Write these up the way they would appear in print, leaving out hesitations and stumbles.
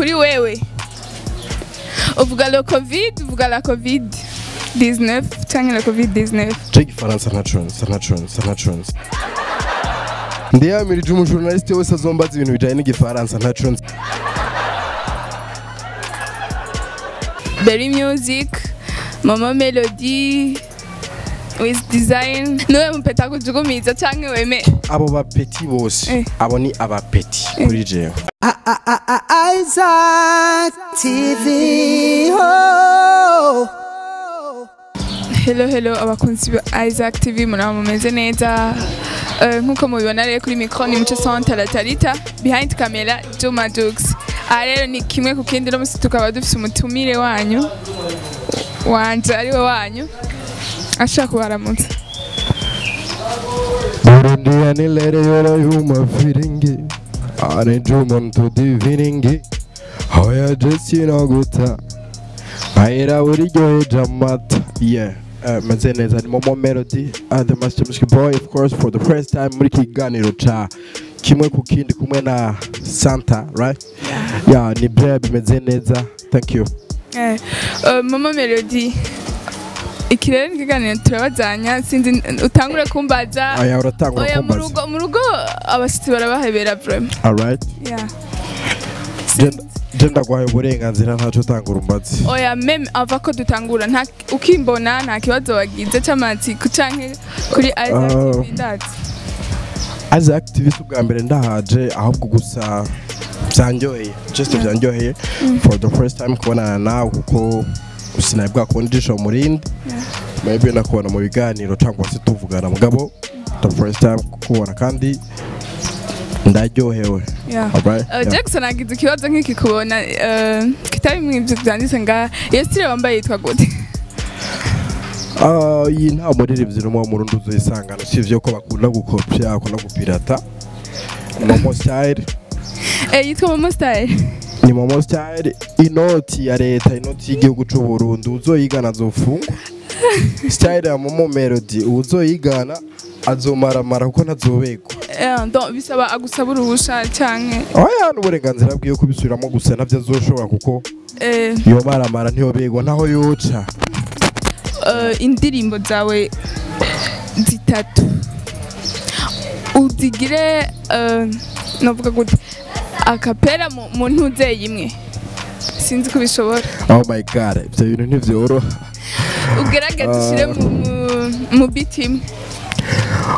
Kuri wewe uvuga le Covid, uvuga la Covid 19 canke la Covid 19? Je igifaransa ntaconze, ntaconze, ntaconze. Ndiyamirije umujournaliste wese azombaza ibintu bijanye n'igifaransa, ntaconze. Berry Music, Mama Melody, Wiz Design, niwe mupeta kujugumiza canke weme? Abo bapeti bose, abo ni abapeti kuri jewe. Isaac TV. Oh. Hello, hello abakunzi ba Isaac TV, muraba mumeze neza. Nkuko mubibona rero, kuri micro ni Muco Santa Latarita, behind camera Juma Jux. Aha rero ni kimwe ku kindi. No musi tukaba dufise umutumire wanyu, wanje ariwe wanyu, ashaka kubaramutsa. Burundi nilere yoro yuma firingi Ane juman to diviningi Hoya jesi no guta Aira uryoheje amata. Yeah, meze neza, ni Momo Melody and the Master Music Boy, of course, for the first time muri kiganiro ca kimwe ku kindi kumwe na Santa, right? Yeah, ni bya bimeze neza, thank you. Mama Melody, iki rero ni ikiganiro turabazanya, sinzi utangure kumbaza. Aya, uratangura Oya, mu kumbaza. rugo, mu rugo abashitsi barabahebera vraiment. Alright. Yeah. Je ndaguhaye uburenganzira, ntaco, utangura umbazi. Oya, même ava ko dutangura, nta ukimbona, nta kibazo wagize c'amatsiko canke kuri Isaac TV, ndazi? Isaac TV si ubwa mbere ndahaje, ahubwo gusa byanyoheye, just byanyoheye for the first time kubonana nawe, kuko sinari bwakubona ijisho mu rindi. Maybe nakubona mu biganiro cyangwa se tuvugana, mugabo the first time kukubona kandi ndaryohewe. Alright? Yeah. Jackson nagize ikibazo nk'iki kubona kitari mu ivyo vyanditse ngaha. Iyo style wambaye yitwa gute? Ah, iyi nta muririmbyi n'umwe wo mu Burundi uzoyisangana, usibye ko bakunda gukopya, bakunda gupirata. Momo Style. Yitwa Momo Style? Ni Momo Style, inoti ya leta, inoti y'igihugu c'u Burundi. Uzoyigana azofungwa. Style ya Momo Melody, uzoyigana azomaramara kuko ntazobegwa. Donc bisaba agusaba uruhusha canke? Oya, n'uburenganzira bwiwe kubisubiramo, gusa navyo azoshobora kuko yomaramara, ntiyobegwa ntaho yoca. Indirimbo zawe zitatu uzigire, novuga gute, a cappella mu ntuzeye imwe, sinzi ko bishobora. Oh my God, ivyo bintu ntivyoroha. Ugerageze ushire mu beat imwe.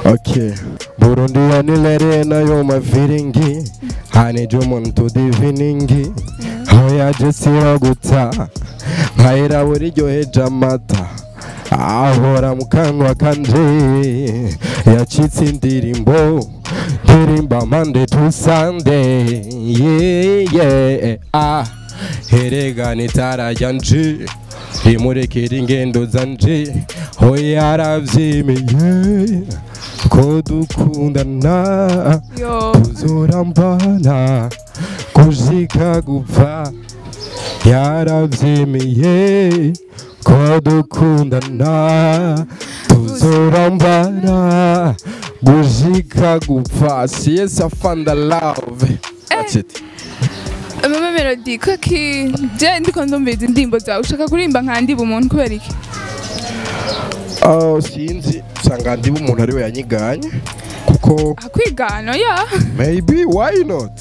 Okay. Burundi yanilere nayo mafiringi Hanije umuntu diviningi Hoya jesira guta Nkayira buryoheje amata Ahora mu kanwa kanje Yacitse indirimbo Ndirimba Monday to Sunday. Yeah, ah. Erega nitara ryanje rimurekera ingendo zanje. Hoya aravyemeye ko dukundana, Yo. tuzorambana gushika gupfa. Yaravyemeye ko dukundana, tuzorambana gushika gupfa. Yes, I found the love. That's it. Mama Melody, kaki je ndiko ndumviriza indirimbo zawe, ushaka kuririmba nka ndiba umuntu, kubera iki? Oh, sinzi, usanga ndiba umuntu ariwe yanyiganye kuko Akwigana ya? Maybe, why not?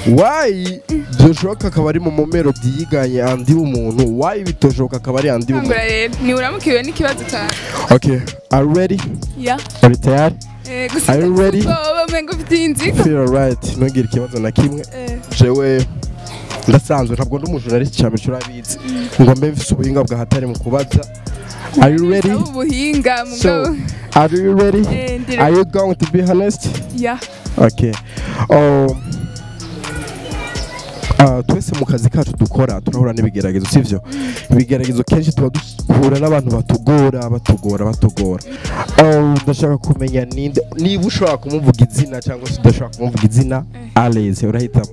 Why byoshoboka akaba ari mu Melody yiganye andi umuntu, why bitoshoboka akaba ari andi umuntu? Tangura rero, ni uramukiwe n'ikibazo cyane. Okay, are you ready? Yeah. Uri tayari? Gusa Are you ready? ubwoba, umengo ufite inzigo. Feel alright, ntugire ikibazo na kimwe. Jewe ndasanzwe ntabwo ndi umujournalist cyane, urabizi, ngo mbe mfise ubuhinga bwa hatari mu kubaza. Are you ready? Bisaba ubuhinga. So, mugabo. are you ready? Ndi. Are you going to be honest? Yeah. Okay. Twese mu kazi kacu dukora turahura n'ibigeragezo, sivyo? Ibigeragezo kenshi tuba duhura n'abantu batugora, batugora, batugora. Ndashaka kumenya ninde, niba ushobora kumuvuga izina cyangwa se udashobora kumuvuga izina, aleze urahitamo,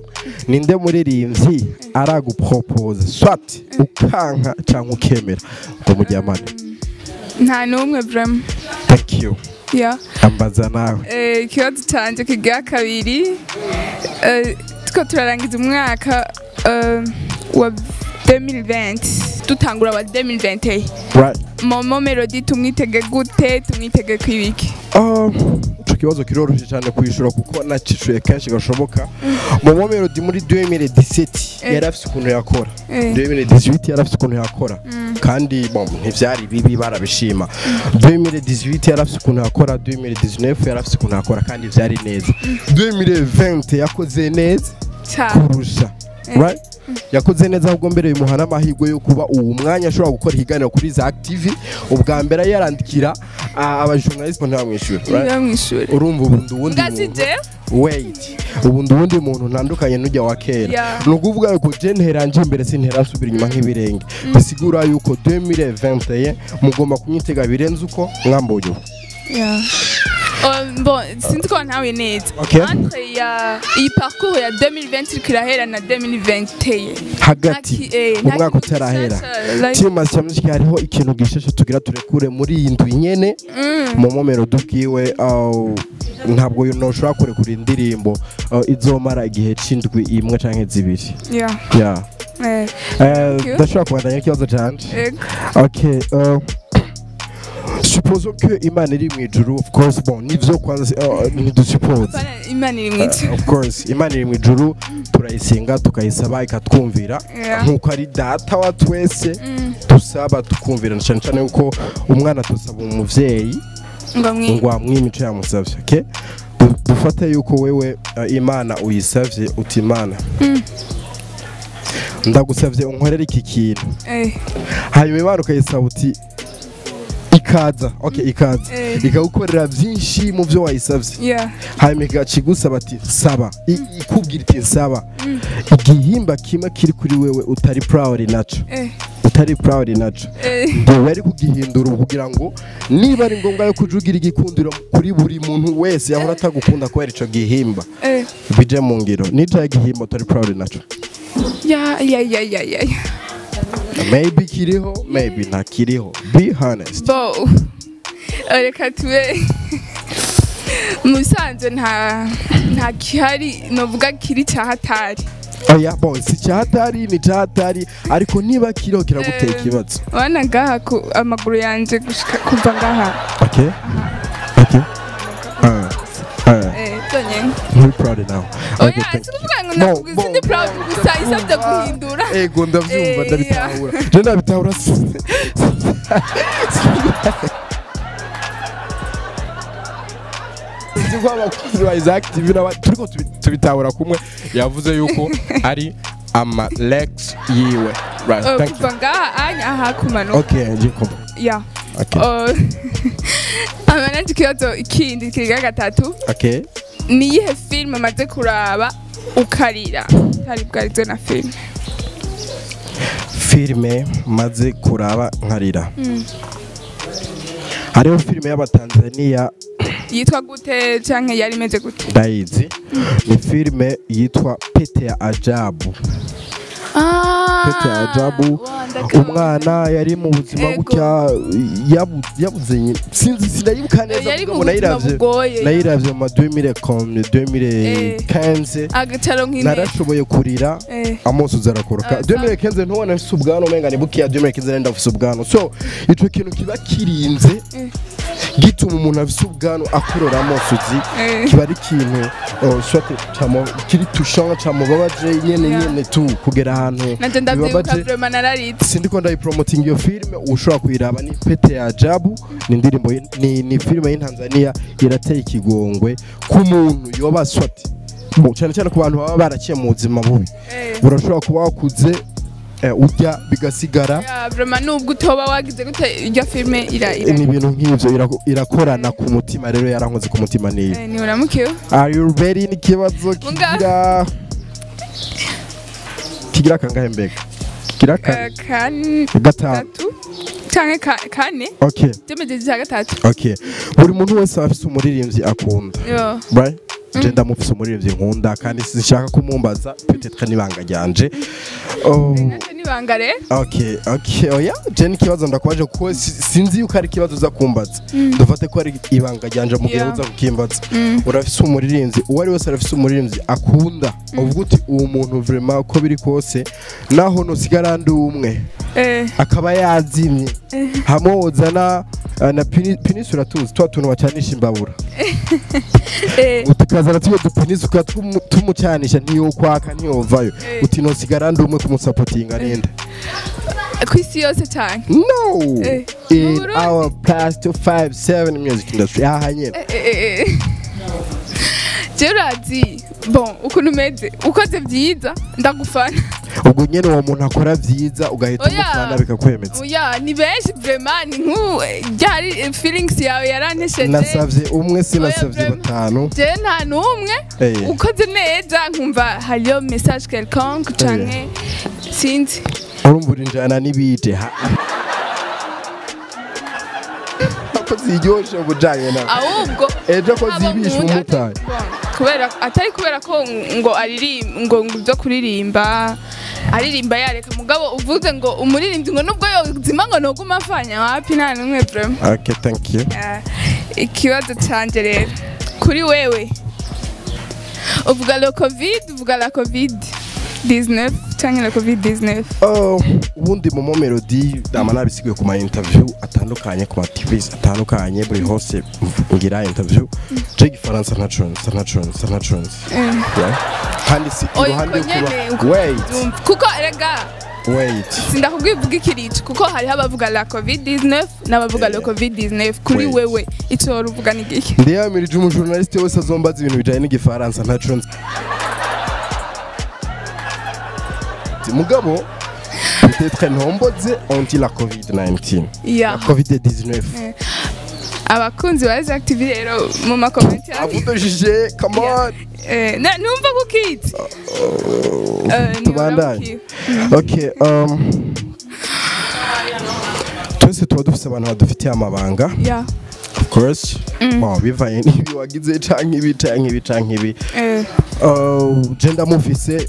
ninde muririmbyi aragupropose, soit ukanka cyangwa ukemera ngo mujyamane? Nta n'umwe vraiment. Thank you. Yeah. Ambaza nawe. Ikibazo canje kigira kabiri. Tuko turarangiza umwaka wa 2020, dutangura wa 2021. Right. Momo Melody tumwitege gute? Tumwitege kwibiki? Ico kibazo kiroroshye cyane kwishura kuko nacishuye kenshi gashoboka. Momo Melody muri 2017 yari afise ukuntu yakora, 2018 yari afise ukuntu yakora, kandi bon, ntivyari bibi, barabishima. 2018 yari afise ukuntu yakora, 2019 yari afise ukuntu yakora kandi vyari neza. 2020 yakoze neza cyane kurusha, right? Yakoze neza, ahubwo mbere bimuha n'amahirwe yo kuba uwo mwanya ashobora gukora ikiganiro kuri Isaac TV. Ubwa mbere yarandikira abajournaliste ntibamwishyure, right? Niba mw'ishuri. Urumva ubu ndi uwundi Ngazi muntu. je. Wait, ubu ndi uwundi muntu ntandukanye n'ujya wa kera. Ni ukuvuga yuko je ntera nje imbere, sintera nsubira inyuma nk'ibirenge. Bisigura yuko 2021 mugomba kunyitega birenze uko mwambonye ubu. Yeah. Bon, sinzi ko ntawe neza. Okay. Entre ya iyi parcours ya 2020 iriko irahera na 2021. Hagati Nta umwaka kintu utarahera. gishasha, like, Timas cyamuziki, hariho ikintu gishasha tugira turekure muri iyi ndwi nyene. Momo Melody ubwiwe ntabwo noshobora kurekura indirimbo izomara igihe c'indwi imwe canke zibiri. Yeah. You. Ndashobora kubandanya ikibazo canje? Ego. Okay, supposons que Imana iri mw'ijuru, of course, bon, nivyo kwanza, ntidusuppose. Bana, Imana iri mw'ijuru. Of course, Imana iri mw'ijuru, turayisenga, tukayisaba ikatwumvira nkuko ari data wa twese. Dusaba tukumvira cyane cyane yuko umwana tusaba umuvyeyi ngo mwi ngo amwime ico yamusavye. Okay, dufate yuko wewe Imana uyisavye uti: "Imana, ndagusavye unkorere iki kintu." Hanyuma Imana ukayisaba uti ikaza, okay, ikaza ikagukorera byinshi mu byo wayisavye, hanyuma igaca igusaba ati saba, ikubwira iti nsaba igihimba kimwe kiri kuri wewe utari proud naco, utari proud naco. Ndewe ari kugihindura ubu kugira ngo niba ari ngombwa yo kujugira igikundiro kuri buri muntu wese yahora atagukunda kubera ico gihimba, bije mu ngiro. Nica igihimba utari proud naco? Ya. Maybe kiriho, maybe ntakiriho, be honest. Bo, reka tube mu bisanzwe nta gihari novuga kiri cyahatari. Oya, bon, si cyahatari, ni cyahatari, ariko niba kiriho kiraguteye ikibazo. Wana ngaha ku amaguru yanje gushika kuva ngaha. Okay, ah. Byonyine. Muri proud now? Oya. Okay, thank Si kuvuga ngo Bon, navuga bon. sindi proud, gusa isabye guhindura. Ego, ndavyumva. Ndabitahura, je ndabitahura. Sinzi ko abakunzi ba Isaac TV turiko tubitahura kumwe. Yavuze yuko ari ama legs yiwe, right? Thank you. Kuva ngaha anya aha kumanuka. Okay, ngiye kumva. Okay. Amananje ikibazo ikindi kiga gatatu: ni iyihe filime amaze kuraba ukarira utari bwarize na filime? Filime maze kuraba nkarira, hariho filime y'Abatanzania. Yitwa gute canke yari imeze gute? Ndayizi, ni filime yitwa Pete ya Ajabu. Pete ya Ajabu. Umwana yari mu buzima gutya, yabuze nyina, sinzi, sinayibuka neza. Yari mu mugabo buzima nayiravye bugoye. Nayiravye mu ma 2000 comme 2015. Agacaro nk'intebe. Narashoboye kurira, amosozi arakoroka. 2015 ntubona mfise ubwanwa, umenga ni bukiya. 2015 nari ndafise ubwanwa, so ico kintu kiba kirinze gituma umuntu afise ubwanwa akorora amosozi, kiba ari ikintu soit kiri touchant, camubabaje nyene. Nyene tu kugera ahantu Nanje ndavyibuka. bibabaje. Vraiment nararitse. Sindiko ndayipromoting iyo filime, ushobora kuyiraba, ni Pete ya Ajabu, ni indirimbo ni filime y'Intanzania. Irateye ikigongwe ku muntu yoba soit bon, cyane cyane ku bantu baba baraciye mu buzima bubi. Urashobora kuba wakuze urya bigasigara. Ya, vraiment nubwo utoba wagize gute, iryo filime ira Ni ibintu nk'ivyo irakorana ku mutima. Rero yarankoze ku mutima niyo. Ni uramukiwe. Are you ready? Ni ikibazo kigira kangahe mbega? Kigira kane? Kane. Gatanu. Gatatu canke kane. Okay. Jemejeje cya gatatu. Okay, buri muntu wese aba afise umuririmbyi akunda, Yo. right? Je ndamufise umuririmbyi nkunda kandi sinshaka kumumbaza, peut-être n'ibanga ryanje. Oh, Nanje Nibanga rero. Okay, oya, je n'ikibazo ndakwaje kuko sinzi yuko ari ikibazo uza kumbaza. Dufate ko ari ibanga ryanje mu gihe uza kukimbaza. Urafise umuririmbyi, uwo ari wese arafise umuririmbyi akunda, uvuga uti uwo muntu vraiment uko biri kose naho nosigara ndi umwe, akaba yazimye, hamwe wozana na pinisi, uratuzi twa tuntu bacanisha imbabura, utukazana tuyo dupinisi tumucanisha, ntiyokwaka, ntiyovayo, uti nosigara ndi umwe kumusapotinga, ninde? Kw'isi yose cyane? No. In Mu Burundi? our +257 music industry aha nyene. Je urazi bon ukuntu umeze, ukoze byiza ndagufana. Ubwo nyene uwo muntu akora vyiza ugahita Oya. umufana bikakwemeza? Oya, ni benshi vraiment, ni nk'ubu ryari feelings yawe yarantesheje. Nasavye umwe, sinasavye Vraiment. batanu. Je nta n'umwe. Ukoze neza nkumva hariyo message quelconque canke sinzi. Urumva urinjana n'ibije ko ziryoshe ubujanye nawe. Ahubwo Ejo ko abo zibisha nkunda umumotari. Kubera atari kubera ko ngo aririmba, ngo ibyo kuririmba aririmba yareka, mugabo uvuze ngo umuririmbyi ngo nubwo yozima ngo noguma afanya, wapi, nta n'umwe vraiment. Okay, thank you. Ikibazo canje rero kuri wewe, uvuga le Covid, uvuga la Covid 19 canke la Covid 19? Oh, ubundi Momo Melody dama nabisiguye ku ma interview atandukanye, ku ma TVs atandukanye, buri hose ngira interview, je igifaransa ntaco nzi, ntaco nzi, ntaco nzi. Yeah. Kandi si Oya, iruhande uko yo kuba nyene, uko wait. ubyumva. Kuko erega Wait. sindakubwiye uvuga ikirico, kuko hariho abavuga la Covid 19 n'abavuga le Covid 19. Kuri Wait. wewe ico wari uvuga ni giki? Ndiyamirije umujournaliste wese azombaza ibintu bijanye n'igifaransa, ntaco nzi. Mugabo peut-être ntomboze, on dit la Covid-19. La Covid-19. Abakunzi ba Isaac TV rero mu ma commentaires. À vous de juger, come on. Numva kukizi. Tubandanye. Okay, twese tuba dufise abantu badufitiye amabanga. Of course. Bon, bivanye n'ibi wagize canke ibi canke ibi canke ibi. Je ndamufise,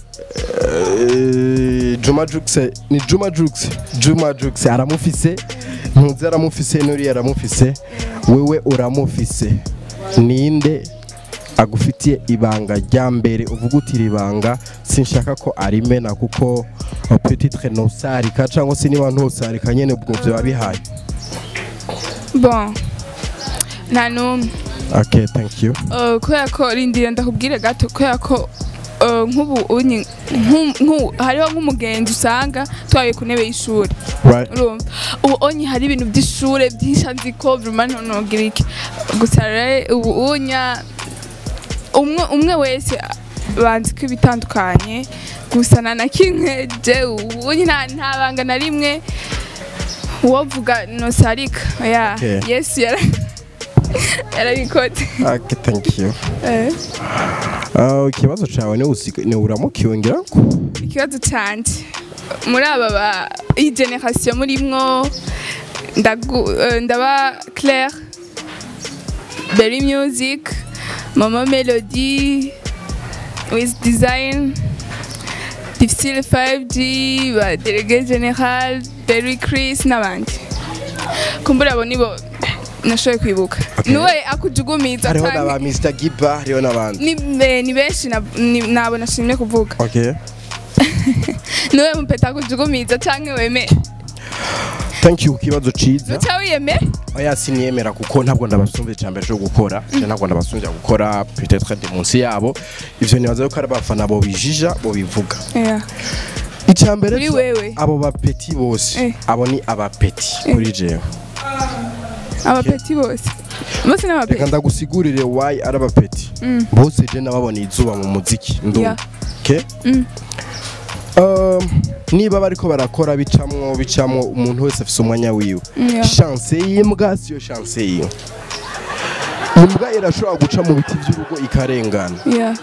Juma Jux, ni Juma Jux, Juma Jux aramufise, Ntuzi aramufise, Nuri aramufise, wewe uramufise. Ninde agufitiye ibanga rya mbere uvuga uti iri banga sinshaka ko arimena, kuko peut-être nosarika cyangwa se niba ntosarika nyene ubwo vyoba bihaye? Bon, nta n'umwe. Okay, thank you. Kubera ko, rindira ndakubwire gato, kubera ko nk'ubu unyi hariho nk'umugenzi usanga twabaye ku ntebe y'ishuri, urumva ubu onye hari ibintu by'ishure byinshi azi ko vraiment ntonogira iki. Gusa rero ubu unya umwe umwe wese banzi ko ibitandukanye gusa nta na kimwe. Je ubu nta banga na rimwe uwovuga nosarika, oya. Yesu yarabikoze. Okay, thank you. Ikibazo cawe ni ni uramukiwe ngira ngo. Ikibazo canje, muri aba ba iyi generation murimwo, ndaba Claire, Berry Music, Mama Melody, With Design, Difficile 5G, ba Délégué Général, Berry Chris n'abandi. Kumbura abo nibo nashoboye kwibuka. Niwe akujugumiza Hariho canke- n'aba Mr Giba, hariho n'abandi. Ni benshi, nabo nashimye kuvuga. Niwe mupeta kujugumiza canke weme? Thank you, kibazo ciza. Uca wiyemera? Oya, siniyemera kuko ntabwo ndabasumbye. Icya mbere cyo gukora, je ntabwo ndabasumbya gukora, peut-être ndi munsi yabo. Ivyo nibaza yuko ari abafana bo bijija bo bivuga. Icya mbere Kuri wewe. Abo bapeti bose, abo ni abapeti kuri jewe. Abapeti bose bose ni Reka abapeti. ndagusigurire why ari abapeti bose. Je nababona izuba mu muziki ndumva. Okay? Niba bariko barakora bicamwo bicamwo, umuntu wese afise umwanya wiwe. Chance y'imbwa siyo chance yiwe. Imbwa irashobora guca mu biti vy'urugo ikarengana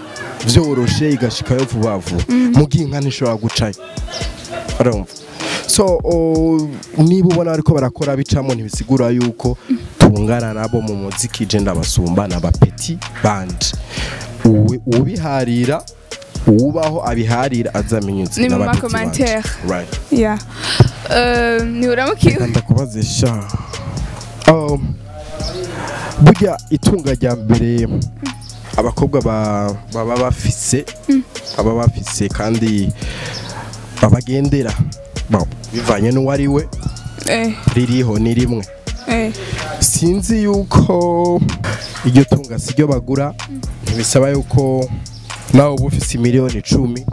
vyoroshe, igashikayo vuba vuba, mugihe inka ntishobora gucayo, urumva? So niba ubona bariko barakora bicamo, ntibisigura yuko tungana nabo mu muziki. Je ndabasumba, n'abapeti banje. Ubiharira. Uwubaho abiharira azamenyutse. Ni mu ma commentaire. Right. Yeah. Ni uramukiwe. Ndakubaze sha. Burya itunga rya mbere abakobwa baba bafise, baba bafise kandi babagendera, bivanye n'uwo ari we, ririho ni rimwe. Sinzi yuko iryo tunga siryo bagura, ntibisaba yuko nawe uba ufise 10 miliyoni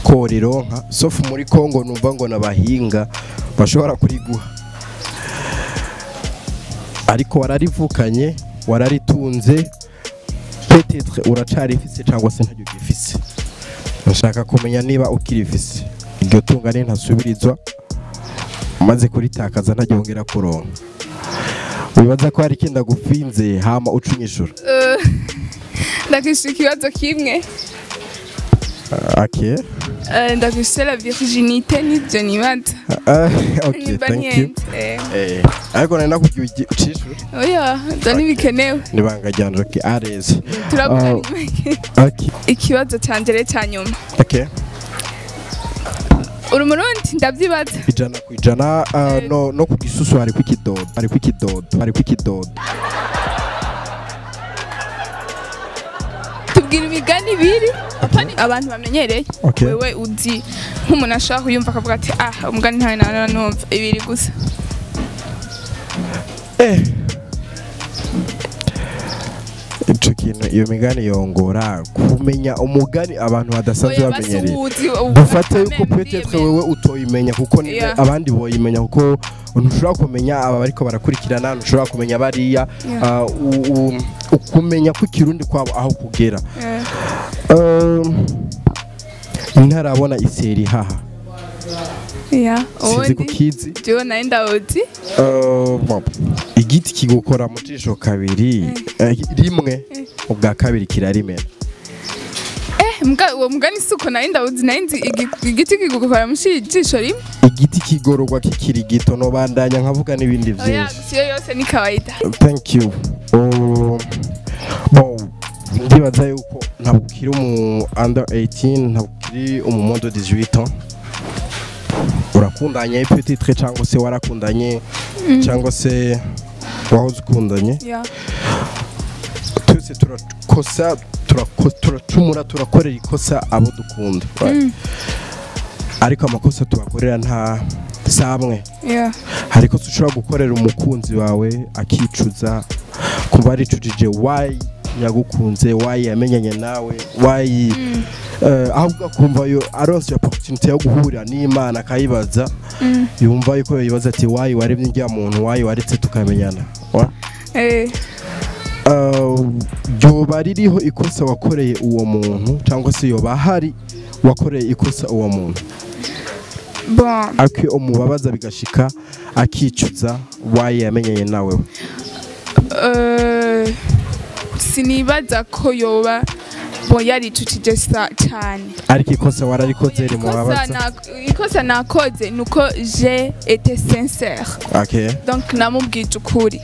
ko rironka, sauf muri Kongo numva ngo n'abahinga bashobora kuriguha, ariko wararivukanye, wararitunze, peut-être uracarifise cyangwa se ntaryo ugifise. Nshaka kumenya niba ukirifise iryo tunga, ni ntasubirizwa, umaze kuritakaza ntaryongera kuronka. Wibaza ko hari ikindi agufinze, hama uca unyishura. Ndakwishyura ikibazo kimwe. Okay. Ndakwishyura la virginité, nibyo nibaza. Okay. Nimba Thank you. ntihenze. Ariko nari nakubwiye ucishura. Oya, ibyo ntibikenewe. Nibanga ryanje. Okay, areze. Turavugana Ah. inyuma. Okay. Ikibazo canje rero cya nyuma. Okay. Uri Umurundi, ndabyibaza. 100%. No ku gisusu hariko ikidodo, hariko ikidodo, hariko ikidodo. Tubwira imigani ibiri, apana abantu bamenyereye, Okay. wewe uzi, nk'umuntu ashobora kuyumva akavuga ati: "Ah, umugani ntawe nara numva." Ibiri gusa. Ico kintu, iyo migani yongora kumenya umugani abantu badasanzwe Oya, bamenyereye. basuhuzi. Dufate yuko peut-être wewe utoyimenya, kuko ni Yeah. abandi boyimenya, kuko ntushobora kumenya aba bariko barakurikirana, ntushobora kumenya bariya. Yeah. Ukumenya ko ikirundi kwabo aho kugera. Ntarabona iseri haha. Sinzi Ubundi kukizi. Jewe nawe ndawuzi. Bon, igiti kigukora mu jisho kabiri, rimwe, ubwa kabiri kirarimena. Mbwa uwo mugani suko nawe ndawuzi, nawe nzi igiti kigukora mu jisho rimwe. Igiti kigororwa kikiri gito. Nobandanya nkavuga n'ibindi Oya, vyinshi. gusa iyo yose ni kawaida. Thank you. Bon, ndibaza yuko ntabwo ukiri umu under 18, ntabwo ukiri umu moins de 18 ans. Urakundanye peut-être, cyangwa se warakundanye, cyangwa se wahoze ukundanye. Yeah. Twese turakosa, turacumura, turakorera ikosa abo dukunda, right? Ariko amakosa tubakorera nta samwe. Hari ikosa ushobora gukorera umukunzi wawe akicuza, kuba aricujije why yagukunze, why yamenyanye nawe, why ahubwo akumva yo aronse opportunity yo guhurira n'Imana akayibaza, yumva yuko yibaza ati: "Why waremye njya muntu? Why waretse tukamenyana?" Ryoba ririho ikosa wakoreye uwo muntu, cyangwa se yoba hari wakoreye ikosa uwo muntu, Bon. ariko umubabaza bigashika akicuza why yamenyanye nawe? Sinibaza ko yoba bo yaricujije sa cyane. Ariko ikosa wararikoze Ikosa rimubabaza? Ikosa nakoze nuko j'ai été sincère. Donc namubwije ukuri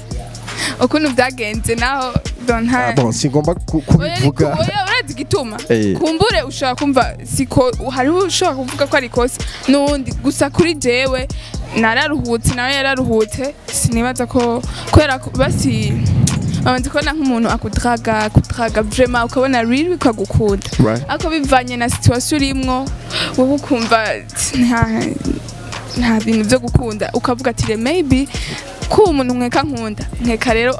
ukuntu byagenze, naho donc Ah, bon, singomba Oya, kubivuga. Oya, urazi igituma? Eh. Kumbure ushobora kumva siko, hariho ushobora kuvuga ko ari ikosa n'uwundi, gusa kuri jewe nararuhutse, nawe yararuhutse. Sinibaza ko kubera ko basi bamaze kubona nk'umuntu akudraga, akudraga vraiment, ukabona really ko agukunda, ariko bivanye na situation urimwo, wowe ukumva nta bintu byo gukunda, ukavuga ati: "Maybe ko umuntu nkeka nkunda, nkeka rero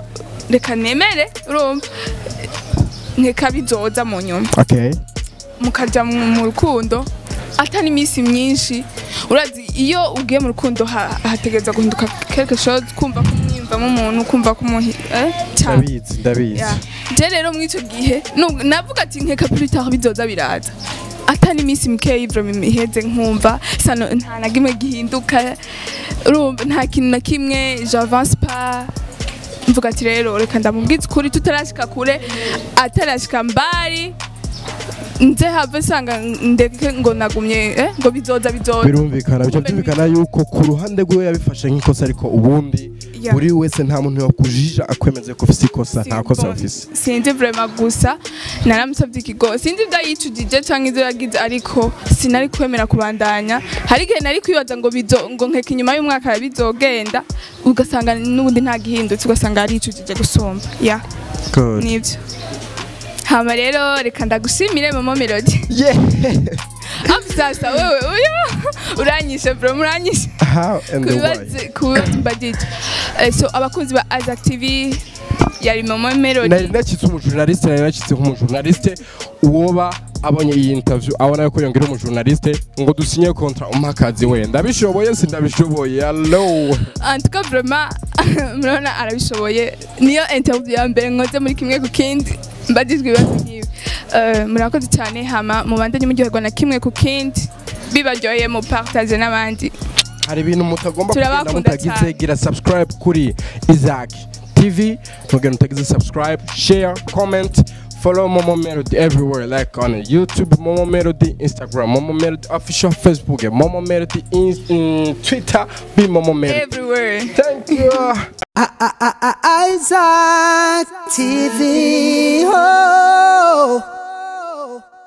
reka nemere." Urumva, nkeka bizoza mu nyuma, mukaja mu rukundo atari iminsi myinshi. Urazi iyo ugiye mu rukundo hategereza guhinduka quelque chose, kumva ko umwiyumvamo umuntu, kumva ko umuhi cyane. Ndabizi, ndabizi. Yeah. Je rero muri ico gihe navuga ati nkeka plus tard bizoza biraza, atari iminsi mikeyi vraiment iheze, nkumva sano nta na kimwe gihinduka. Urumva, nta kintu na kimwe, j'avance pas. Mvuga ati rero reka ndamubwize ukuri tutarashika kure, atarashika mbari, nze have sanga ndeke ngo nagumye ngo bizoza bizoza. Birumvikana, bica byumvikana yuko ku ruhande rwiwe yabifashe nk'ikosa, ariko ubundi Yeah. Buri wese, nta muntu yakujija akwemeze ko ufise ikosa, nta kosa ufise. Sinzi vraiment, gusa naramusabye ikigo, sinzi ibyo yicujije canke ibyo yagize, ariko sinari kwemera kubandanya. Hari igihe nari kwibaza ngo bizo ngo nkeka inyuma y'umwaka bizogenda, ugasanga n'ubundi nta gihindutse, ugasanga yaricujije gusumba, yeah. Good. Nibyo. Hama rero reka ndagushimire, Mama Melody. Yeah. Afu sasa wewe uyo uranyishe bro, muranyishe. How and the why. Kubibazo mbagije. So abakunzi ba Isaac TV, yari Mama Melody. Nari nacitse umujournaliste, nari nacitse nk'umujournaliste. Uwoba abonye iyi interview abona yuko yongera umujournaliste ngo dusinye contrat, umpa akazi, we ndabishoboye, sindabishoboye, allo? En tout cas vraiment murabona arabishoboye. Niyo interview ya mbere nkoze muri kimwe ku kindi mbagizwe ibibazo nk'ibi. Murakoze cyane, hama mubandanye muryoherwa na kimwe ku kindi, bibaryoheye mu partage n'abandi. Hari ibintu mutagomba kugenda Turabakunda mutagize. cyane. Gira subscribe kuri Isaac TV, ntugende utagize subscribe, share, comment, follow Momo Melody everywhere, like on YouTube Momo Melody, Instagram Momo Melody Official, Facebook Momo Melody, Twitter be Momo Melody. Everywhere. Thank you. Isaac TV. Oh.